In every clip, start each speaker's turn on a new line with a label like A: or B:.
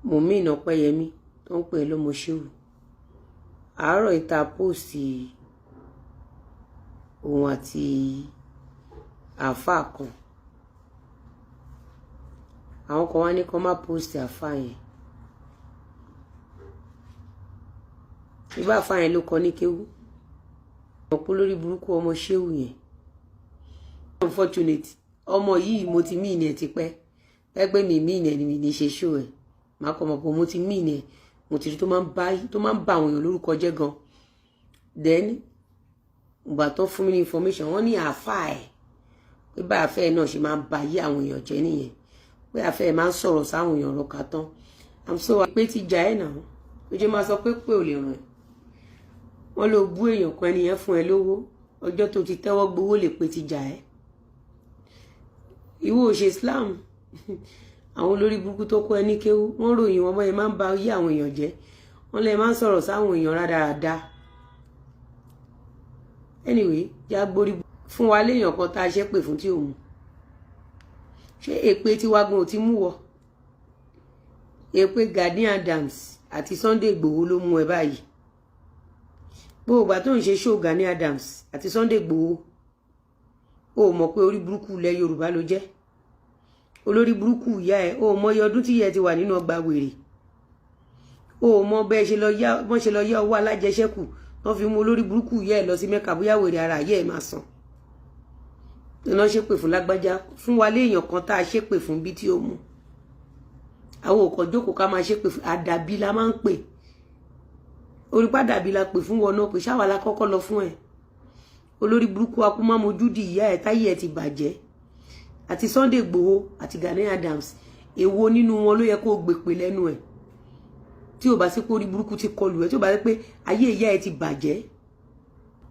A: Mumin Ọpẹ́yẹmí tó ń pè é lọ́mọ Ṣéwù, àárọ̀ ìta post òun àti àáfàá kan. Àwọn kan wá ní kó má post àáfàá yẹn. Ibà àáfàá yẹn ló kọ ní kéwú, ọ̀pọ̀ lórí burúkú ọmọ Ṣéwù yẹn. Unfortunate ọmọ yìí, mo ti mí ìní ẹ̀ tipẹ́. Pẹ́pẹ́ mi mí ìní ẹ̀ ni mi ní ṣe ṣó ẹ̀ máa kọ́ ọmọ pọ̀. Mo ti mí ìní ẹ̀, mo ti rí tó máa ń bá àwọn èèyàn lórúkọ jẹ́ gan. Then ìgbà tó fún mi ní information, wọ́n ní àáfàá ẹ̀ pé bá àáfàá ẹ̀ náà ṣe máa ń ba ayé àwọn èèyàn jẹ́ nìyẹn, pé àáfàá ẹ̀ máa ń sọ̀rọ̀ sáwọn èèyàn rọ̀ka tán. I'm so pé ti jà ẹ̀ náà ó jẹ́ máa sọ pé ò lè ràn ẹ́. Wọ́n lọ bú èèyàn kan, ẹni yẹn fún ẹ lówó. Ọjọ́ tó ti tẹ́wọ́ gbowó lè pé ti jà ẹ́. Ìwọ ò ṣe Islam. Àwọn olórí burúkú tó kọ́ ẹ ní kéwú, wọ́n ròyìn wọn bọ́yẹn máa ń ba ayé àwọn èèyàn jẹ́. Wọ́n lè máa ń sọ̀rọ̀ sáwọn èèyàn rádaràda. Anyway, já gbórí fún wa léèyàn kan tá a ṣe pè fún tí òun ṣé èpè tí wàá gan ò ti mú wọ. Èpè Gani Adams àti Sunday Igboho ló mú ẹ báyìí. Gbogbo ìgbà tó ń ṣe show Gani Adams àti Sunday Igboho, ó mọ̀ pé orí burúkú ilẹ̀ Yorùbá ló jẹ́, olórí burúkú ìyá ẹ. Ó mọ iye ọdún tí ìyá ẹ ti wà nínú ọgbà wèrè. Ó mọ bẹ́ẹ̀ ṣe lọ yá, wọ́n ṣe lọ yá owó alájẹṣẹ́kù wọ́n fi mú olórí burúkú ìyá ẹ lọ sí Mẹ́kà. Bóyá wèrè ara ìyá ẹ máa sàn iná. Ṣépè fún lágbájá, fún wa léèyàn kan tá a ṣépè fún bí tí ó mú. Àwọn òkò jókòó ká máa ṣépè fún. Àdàbí la máa ń pè orí pàdàbí la pè fún wọn náà, pé ṣáwa la kọ́kọ́ lọ fún ẹ. Olórí burúkú akúmámojúdì ìyá ẹ, táyé ẹ ti bàjẹ́. Àti Sunday Igboho àti Gani Adams, èwo nínú wọn ló yẹ kó gbèpè lẹ́nu ẹ̀? Tí ò bá sí pé orí burúkú ti kọlù ẹ, tí ò bá sí pé ayé ìyá ẹ ti bàjẹ́.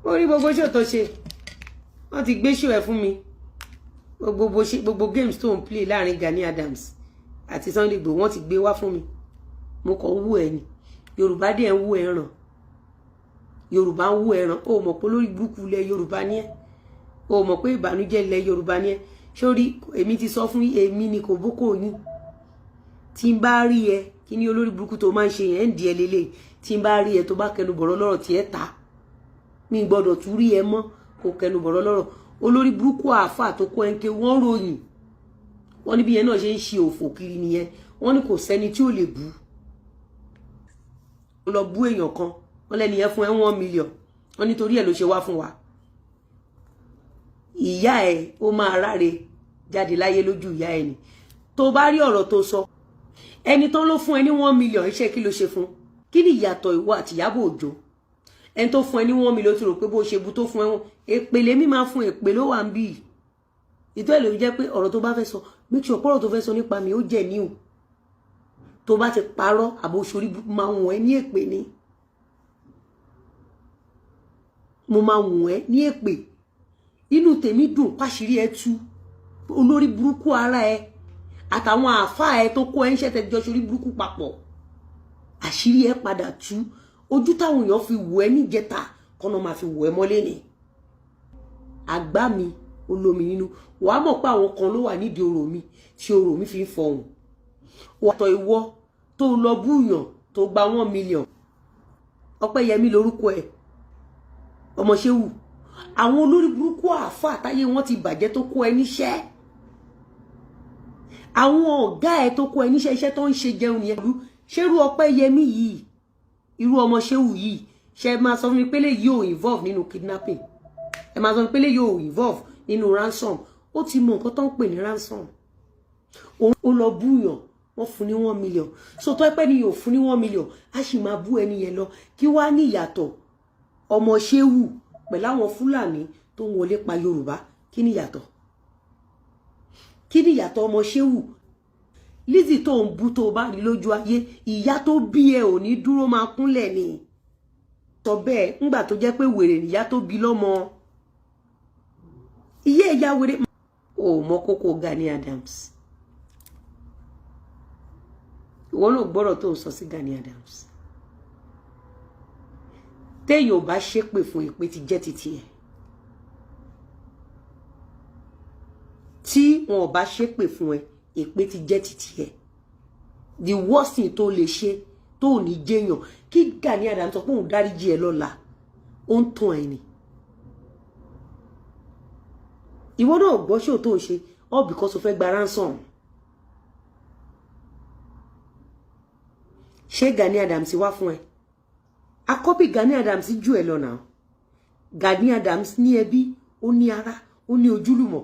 A: Orí gbogbo ṣò tó ṣe, wọ́n ti gbé ṣò ẹ fún mi. Gbogbo ṣe, gbogbo games tó ń play láàrin Gani Adams àti Sunday Igboho, wọ́n ti gbé wá fún mi. Mo kàn ń wú ẹ ni. Yorùbá dẹ̀ ń wú ẹran, Yorùbá ń wú ẹran. Ó mọ̀ pé olórí burúkú ilẹ̀ Yorùbá ní ẹ́. Ó mọ̀ pé ìbànújẹ́ ilẹ̀ Yorùbá ní ẹ́. Sórí èmi ti sọ fún èmi ni kò bókò yín. Tí n bá rí ẹ, kí ni olórí burúkú tó máa ń ṣe yẹn ń di ẹ lélẹ̀. Tí n bá rí ẹ tó bá kẹnu bọ̀rọ̀ lọ́rọ̀ tí ẹ ta, mi gbọ́dọ̀ tún rí ẹ mọ́ kó kẹnu bọ̀rọ̀ lọ́rọ̀. Olórí burúkú àáfà tó kọ́ ẹ ń ké, wọ́n ròyìn wọ́n níbi yẹn náà ṣe ń ṣe òfò kiri nìyẹn. Wọ́n ní kò sẹ́ni tí ò lè bú lọ bú èèyàn kan. Wọ́n lẹ́ni yẹn fún ẹ 1 million. Wọ́n nítorí ẹ̀ ló ṣe wá fún wa. Ìyá ẹ ó máa ráre jáde láyé lójú ìyá ẹ ni. Tó bá rí ọ̀rọ̀ tó sọ, ẹni tán ló fún ẹ ní 1 million, iṣẹ́ kí ló ṣe fún? Kí ni ìyàtọ̀ ìwọ àti Ìyábọ̀ Òjó? Ẹni tó fún ẹ ní 1 million ti rò pé bó ṣe bu tó fún ẹ wọn. Èpè lèmi máa fún, èpè ló wà ń bí. Ìtọ́ ẹ̀ ló jẹ́ pé ọ̀rọ̀ tó bá fẹ́ sọ, make sure pọ̀rọ̀ tó fẹ́ sọ nípa mi ó jẹ́ níhù. Tó bá ti parọ́ àbò sórí, máa wọ̀n ẹ́ ní èpè ni. Mo máa wọ̀n ẹ́ ní èpè. Inú tèmi dùn pàṣírí ẹ tú. Olórí burúkú ara ẹ àtàwọn àáfàá ẹ tó kó ẹ ń ṣẹ̀tẹ̀ jọ sórí burúkú papọ̀, àṣírí ẹ padà tú. Ojú táwọn èèyàn fi wò ẹ́ níjẹta kọ́nà máa fi wò ẹ́ mọ́lé ni. Àgbá mi olómi nínú, wàá mọ̀ pé àwọn kan ló wà nídìí orò mi tí orò mi fi ń fọhùn. Wàtọ̀ ìwọ tó lọ búyàn tó gba 1 million, Ọpẹ́yẹmí lórúkọ ẹ̀, ọmọ Ṣéwù. Àwọn olórí burúkú àáfàá táyé wọn ti bàjẹ́ tó kó ẹ níṣẹ́, àwọn ọ̀gá ẹ tó kó ẹ níṣẹ́, iṣẹ́ tó ń ṣe jẹun nìyẹn. Ṣerú Ọpẹ́yẹmí yìí, irú ọmọ Ṣéwù yìí, ṣe máa sọ fún mi pé lè yóò involve nínú kidnapping? Ẹ máa sọ fún mi pé lè yóò involve nínú ransom? Ó ti mọ nǹkan tó ń pè ní ransom. Ó lọ búyàn, wọ́n fún ní 1 million. So tó ẹ pẹ́ ni yóò fún ní 1 million, á sì máa bú ẹni yẹn lọ. Kí wá ní ìyàtọ̀ ọmọ Ṣéwù pẹ̀lú àwọn Fúlàní tó ń wọlé pa Yorùbá? Kí ni ìyàtọ̀? Kí ni ìyàtọ̀ ọmọ Ṣéwù? Lizzy tó ń bú, tó bá rí lójú ayé, ìyá tó bí ẹ ò ní dúró, máa kúnlẹ̀ ni sọ bẹ́ẹ̀. Ńgbà tó jẹ́ pé wèrè níyá tó bí lọ́mọ, ìyá ẹ̀yà wèrè. Ò mọ kókó Gani Adams. Ìwọ náà gbọ́rọ̀ tó ń sọ sí Gani Adams. Téèyàn ò bá ṣépè fún, ìpè ti jẹ́ titi ẹ̀. Tí wọn ò bá ṣépè fún ẹ, èpè ti jẹ́ titi ẹ̀. The worst thing tó lè ṣe tó ò ní jẹ́yàn, kí Gani Adams sọ pé òun dáríjì ẹ lọ́la, ó ń tàn ẹ́ ni. Ìwọ náà gbọ́ ṣó tó ń ṣe all because o fẹ́ gba ransom. Ṣé Gani Adams wá fún ẹ? Akọ́bí Gani Adams jù ẹ lọ náà. Gani Adams ní ẹbí, ó ní ará, ó ní ojúlùmọ̀.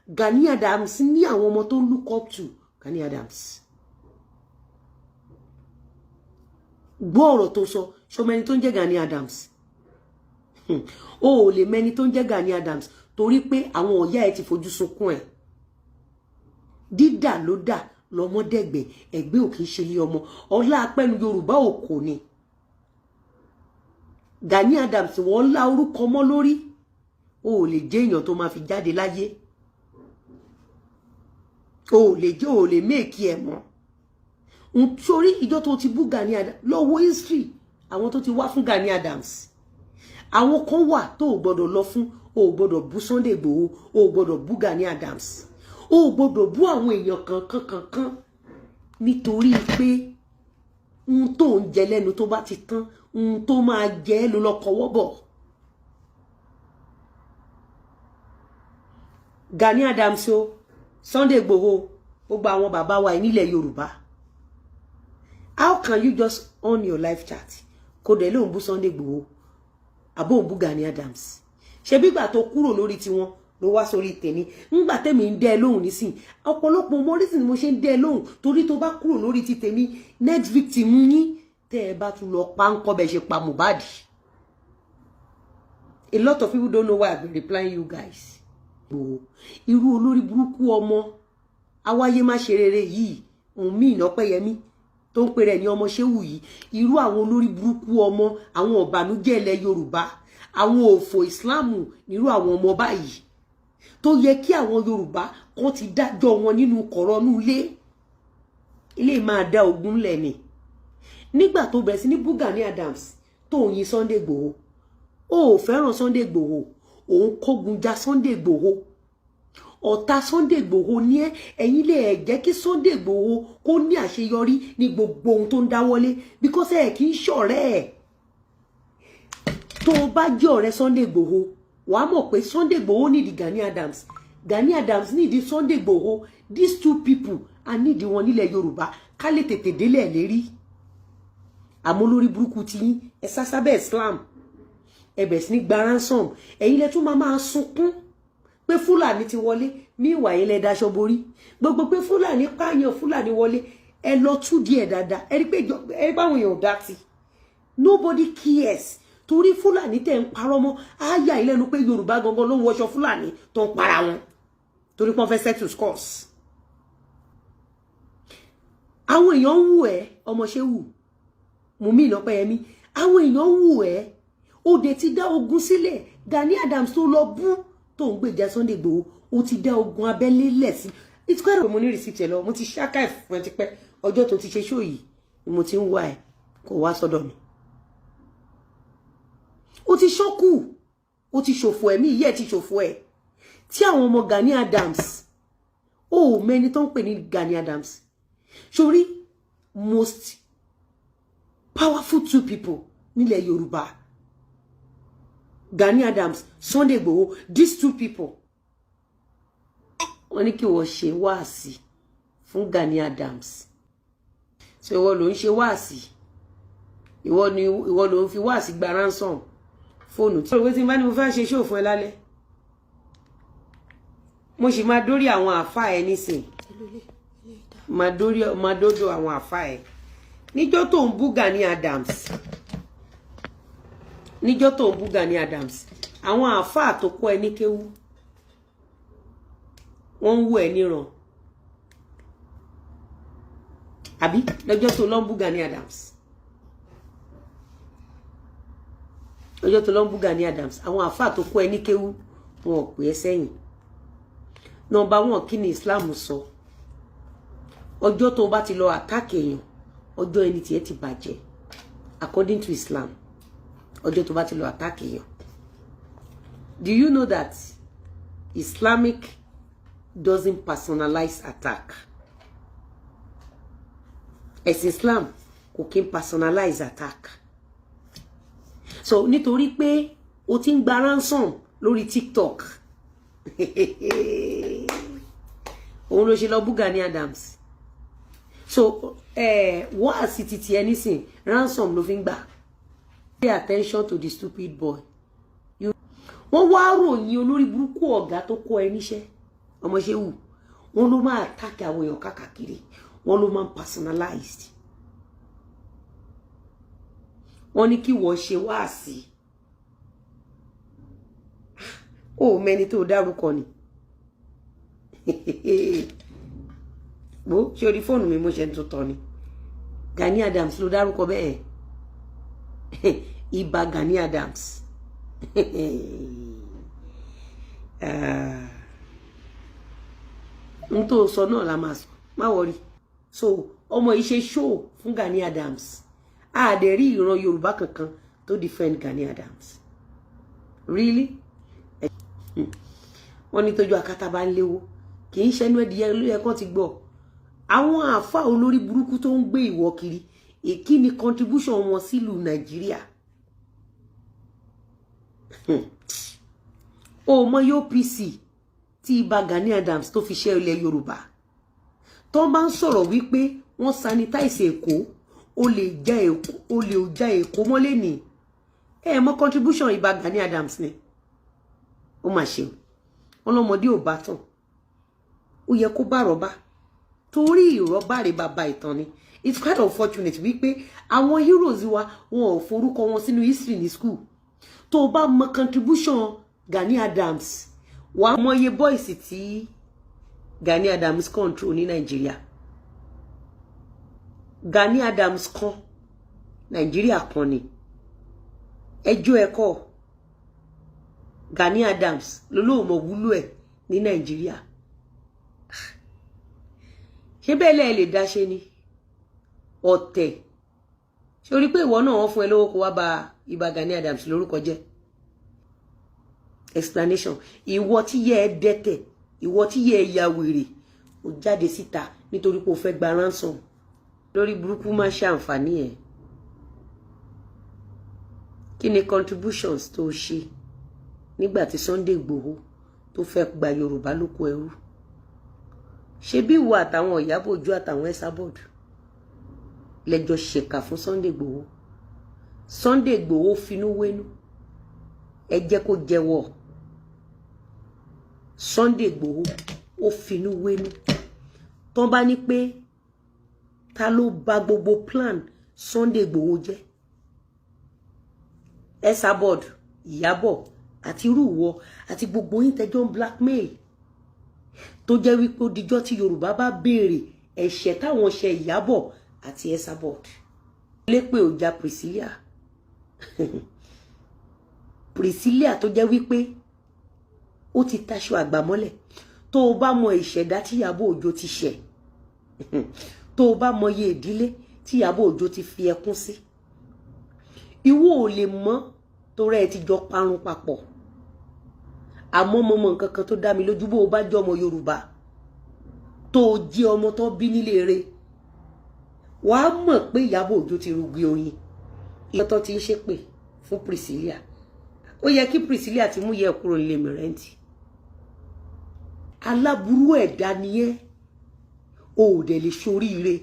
A: Gani Adams ní àwọn ọmọ tó look up to Gani Adams. Gbọ́ ọ̀rọ̀ tó sọ. Ṣọmọ ẹni tó ń jẹ́ Gani Adams? O ò lè mẹni tó ń jẹ́ Gani Adams torí pé àwọn ọ̀yá ẹ ti fojú sunkún ẹ̀. Dídà ló dà lọmọdẹ̀gbẹ̀, ẹ̀gbẹ́ ò kì í ṣe ilé ọmọ. Ọlá apẹ́nu Yorùbá ò kò ní. Gani Adams, wọ́n lá orúkọ mọ́ lórí. O ò lè jẹ́ èèyàn tó máa fi jáde láyé. O ò lè jẹ́, o ò lè make ẹ̀ mọ́ nítorí ìjọ tó ti bú Gani Adams. Lọ wo history àwọn tó ti wá fún Gani Adams. Àwọn kan wà tó o gbọ́dọ̀ lọ fún. O ò gbọ́dọ̀ bú Sunday Igboho, o ò gbọ́dọ̀ bú Gani Adams, o ò gbọ́dọ̀ bú àwọn èèyàn kankan kankan, nítorí pé ohun tó ń jẹ lẹ́nu tó bá ti tán, ohun tó máa jẹ ẹ́ ló lọ kọwọ́ bọ̀. Gani Adams o, Sunday Igboho, gbogbo àwọn bàbá wa nílẹ̀ Yorùbá, how can you just on your live chat, kó dẹ̀ lóun bú Sunday Igboho àbó òun bú Gani Adams? Ṣe bígbà tó kúrò lórí tiwọn ló wá sórí tèmi? Ńgbà tèmi ń dẹ́ ẹ lóhùn nísìn, ọ̀pọ̀lọpọ̀ mọ reason ni mo ṣe ń dẹ́ ẹ lóhùn, torí tó bá kúrò lórí ti tèmi, next victim yín, tẹ́ ẹ bá tún lọ pa ń kọ́ bẹ́ẹ̀ ṣe pa Mohbad. A lot of people don't know why I've been replying you guys. Irú olórí burúkú ọmọ awáyé má ṣe rere yìí, òun mí ìnápẹ́yẹmí tó ń pè rẹ̀ ní ọmọ ṣéwù yìí, irú àwọn olórí burúkú ọmọ, àwọn ọ̀bànújẹ́ ilẹ̀ Yorùbá, àwọn òfò ìsìláàmù, nírú àwọn ọmọ báyìí tó yẹ kí àwọn Yorùbá kan ti dájọ́ wọn nínú kọ̀rọ̀nù ilé ilé máa dá ogun lẹ̀ ni. Nígbà tó bẹ̀rẹ̀ sí ní bú Gani Adams, tó ń yin Sunday Igboho, ó ò fẹ́ràn Sunday Igboho, òun kógun ja Sunday Igboho, ọ̀tá Sunday Igboho ní ẹ. Ẹ̀yin lè ẹ̀ jẹ́ kí Sunday Igboho kó ní àṣeyọrí ní gbogbo ohun tó ń dáwọ́lé, because ẹ kì í ṣọ̀rẹ́ ẹ̀. Tó o bá jẹ́ ọ̀rẹ́ Sunday Igboho, wàá mọ̀ pé Sunday Igboho nídìí Gani Adams, Gani Adams nídìí Sunday Igboho. These two people, a nídìí wọn nílẹ̀ Yorùbá ká lè tètè délẹ̀ lérí. Àmọ́ lórí burúkú ti yín, ẹ sásábẹ́ Islam, ẹ bẹ̀rẹ̀ sí ní gba ransom. Ẹ̀yin lẹ tún máa máa sunkún pé Fúlàní ti wọlé. Míwà yín lẹ daṣọ borí gbogbo pé Fúlàní pààyàn, Fúlàní wọlé. Ẹ lọ tú díẹ̀ dáadáa, ẹ rí pé ẹ báwọn èèyàn ò dá sí. Nobody cares, torí Fúlàní tẹ̀ ń parọ́ mọ́, á yà yín lẹ́nu pé Yorùbá gangan ló ń wọṣọ Fúlàní tó ń para wọn, torí pé wọ́n fẹ́ settle scores. Àwọn èèyàn ń wù ẹ́, ọmọṣẹ́wù Mùmí Ìnàpẹ́yẹmí, àwọn èèyàn ń wù ẹ́. Ó dẹ̀ ti dá ogun sílẹ̀. Gani Adams tó lọ bú, tó ń gbèjà Sunday Igboho, ó ti dá ogun abẹ́lé lẹ̀ sí. It's quite, mo ní receipt ẹ lọ, mo ti ṣáká ẹ̀ fún ẹ tipẹ́. Ọjọ́ tó ti ṣe show yìí ni mo ti ń wá ẹ, kò wá sọ́dọ̀ mi. Ó ti ṣọ́kù, ó ti ṣòfò ẹ̀mí ìyẹ́ ẹ̀ ti ṣòfò ẹ̀ tí àwọn ọmọ Gani Adams. Ó mẹ́ni tó ń pè ní Gani Adams sórí, most powerful two people nílẹ̀ Yorùbá, Gani Adams, Sunday Igboho, these two people. Wọ́n ní kí wọ́n ṣe wáàsí fún Gani Adams. So ìwọ ló ń ṣe wáàsí, ìwọ ni, ìwọ ló ń fi wáàsí gba ransom fóònù tí òwe tí n bá ní mo fẹ́ ṣe ṣóò fún ẹ lálẹ́. Mo sì máa dórí àwọn àáfàá ẹ nísìn, máa dórí, máa dódò àwọn àáfàá ẹ. Níjọ́ tó ń bú Gani Adams, níjọ́ tó ń bú Gani Adams, àwọn àáfàá tó kọ́ ẹ ní kéwú, wọ́n ń wú ẹ níran àbí? Lọ́jọ́ tó lọ ń bú Gani Adams, lọ́jọ́ tó lọ ń bú Gani Adams, àwọn àáfàá tó kọ́ ẹ ní kéwú, wọn ò pè é sẹ́yìn. Number one, kí ni Islam sọ? Ọjọ́ tó bá ti lọ attack èèyàn, ọjọ́ ẹni tiẹ̀ ti bàjẹ́ according to Islam. Ọjọ́ tó bá ti lọ attack èèyàn, do you know that Islamic doesn't personalize attack? Ẹ̀sìn Islam kò kí ń personalize attack. So nítorí pé o ti ń gba ransom lórí TikTok, òun ló ṣe lọ bú Gani Adams. So wáàsí titi ẹ nísìn, ransom ló fi ń gbà. Pay attention to the stupid boy. Wọ́n wá ròyìn olórí burúkú ọ̀gá tó kọ́ ẹ níṣẹ́, ọmọṣẹ́wù. Wọ́n ló máa attack àwọn èèyàn káàkiri, wọ́n ló máa ń personalized. Wọ́n ní kí wọ́n ṣe wáàsí, ó mẹ́ni tó dárúkọ ni. Bó ṣe orí fóònù mi mo ṣe ń tuntun ni. Gani Adams ló dárúkọ bẹ́ẹ̀, Ìbà Gani Adams. N tó sọ náà la máa sọ, má worry. So ọmọ yìí ṣe show fún Gani Adams, a dẹ̀ rí ìran Yorùbá kankan tó defend Gani Adams. Really? Wọ́n ní tójú akátá bá ń léwó, kì í ṣẹnu ẹdìyẹ ló yẹ kán ti gbọ́. Àwọn àáfàá olórí burúkú tó ń gbé ìwọ kiri, èkí ni contribution wọn sílùú Nàìjíríà? O mọ OPC tí Ìbà Gani Adams tó fi ṣe ilẹ̀ Yorùbá, tó bá ń sọ̀rọ̀ wípé wọ́n sanitize Èkó, ó lè já Èkó, ó lè já Èkó mọ́lẹ̀ ní. Ẹ mọ contribution Ìbà Gani Adams ni. Ó mà ṣe o. Wọn lọmọdé ò bá tàn, ó yẹ kó bá rọ́bà, torí ìrọ́bà rẹ̀ bàbá ìtàn ni. It's quite unfortunate wípé àwọn heroes wa, wọn ò forúkọ wọn sínú history ní school. Tó o bá mọ contribution Gani Adams, wàá mọ iye boys tí Gani Adams control ní Nàìjíríà. Gani Adams kan, Nàìjíríà kan ni. Ẹjọ́ ẹ̀kọ́ Gani Adams lolóòmọ wúlò ẹ̀ ní Nàìjíríà. Ṣé bẹ́ẹ̀ lẹ́ẹ̀ lè dá ṣe ni ọ̀tẹ̀? Ṣé o rí pé ìwọ náà, wọ́n fún ẹ lówó kó wá ba Ìbà Gani Adams lórúkọ jẹ́? Explanation. Ìwọ tí yẹ ẹ dẹ́tẹ̀, ìwọ tí yẹ ẹ ya wèrè, ó jáde síta nítorí pé o fẹ́ gba ransom lórí burúkú. Má ṣe àǹfààní ẹ̀. Kí ni contributions tó ṣe nígbà tí Sunday Igboho tó fẹ́ gba Yorùbá lóko ẹrú? Ṣé bí ìwọ àtàwọn Ìyábọ̀ Òjó àtàwọn Esabod lẹ́jọ́ ṣèkà fún Sunday Igboho? Sunday Igboho finú wénú, ẹ jẹ́ kó jẹ́wọ́. Sunday Igboho ó finú wénú. Tán bá ní pé ta ló bà gbogbo plan Sunday Igboho jẹ́, Esabod, Ìyábọ̀ àti irú ìwọ àti gbogbo yín tẹjọ́ ń blackmail, tó jẹ́ wípé ó dijọ́ tí Yorùbá bá béèrè ẹ̀ṣẹ̀ táwọn ṣe Ìyábọ̀ àti Esabod. Lépè òjà Priscilla, Priscilla tó jẹ́ wípé ó ti taṣọ àgbà mọ́lẹ̀. Tó o bá mọ ìṣẹ̀dá tí Ìyábọ̀ Òjó ti ṣẹ̀, tó o bá mọ iye ìdílé tí Ìyábọ̀ Òjó ti fi ẹkún sí, ìwọ ò lè mọ̀ torí ẹ ti jọ parun papọ̀. Àmọ́ mo mọ nǹkan kan tó dá mi lójú: bó o bá jẹ́ ọmọ Yorùbá, tó o jẹ́ ọmọ tó bí nílé rẹ̀, wàá mọ̀ pé Ìyábọ̀ Òjó ti rugi oyin. Ìyá tó ti ń ṣépè fún Priscilla, ó yẹ kí Priscilla ti mú yẹ kúrò nílé mi rent. Aláburú ẹ̀dá ni ẹ́, o ò dẹ̀ lè ṣoríire.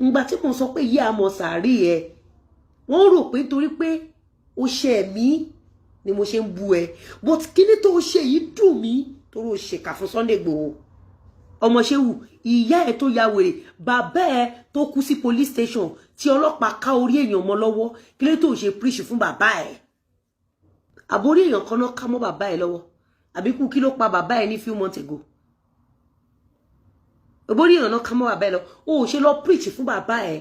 A: Ngbà tí mo sọ pé yí àmọ́ sàárì ẹ, wọ́n rò pé torí pé o ṣe ẹ̀mí ni mo ṣe ń bu ẹ, but kíní tó o ṣe yìí dùn mí, torí o ṣèkà fún Sunday Igboho. Ọmọṣẹ́wù, ìyá ẹ̀ tó ya wèrè, bàbá ẹ̀ tó kú sí police station tí ọlọ́pàá ká orí èèyàn mọ́ lọ́wọ́, kí ló tó ṣe preach fún bàbá ẹ̀? Àbórí èèyàn kan náà ká mọ́ bàbá ẹ̀ lọ́wọ́, àbíkú kí ló pa bàbá ẹ̀ ní few months ago? Àbórí èèyàn náà ká mọ́ bàbá ẹ̀ lọ, o ò ṣe lọ preach fún bàbá ẹ̀?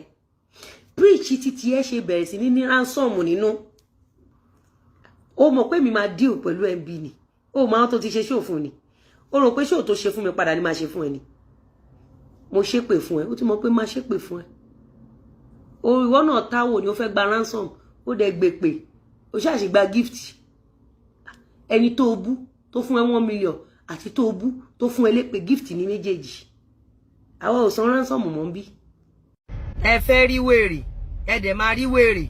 A: Preach títí ẹ ṣe bẹ̀rẹ̀ sí ní ransom nínú. Ó mọ̀ pé mi máa deal pẹ̀lú MB ni. Ó máa tó ti ṣe show fún ni. Ó rò pé show tó ṣe fún mi padà ní máa ṣe fún ẹ ni. Mo ṣépè fún ẹ, ó ti mọ̀ pé máa ṣépè fún ẹ. O ìwọ náà táwò ni ó fẹ́ gba ransom, ó dẹ̀ gbè pé ó ṣáàṣì gba gift. Ẹni tó bú tó fún ẹ 1 million àti tó bú tó fún ẹ lépè, gift ní méjèèjì. Àwa ò san ransom mọ́ ń bí. Ẹ fẹ́ rí wèrè, ẹ dẹ̀ máa rí wèrè.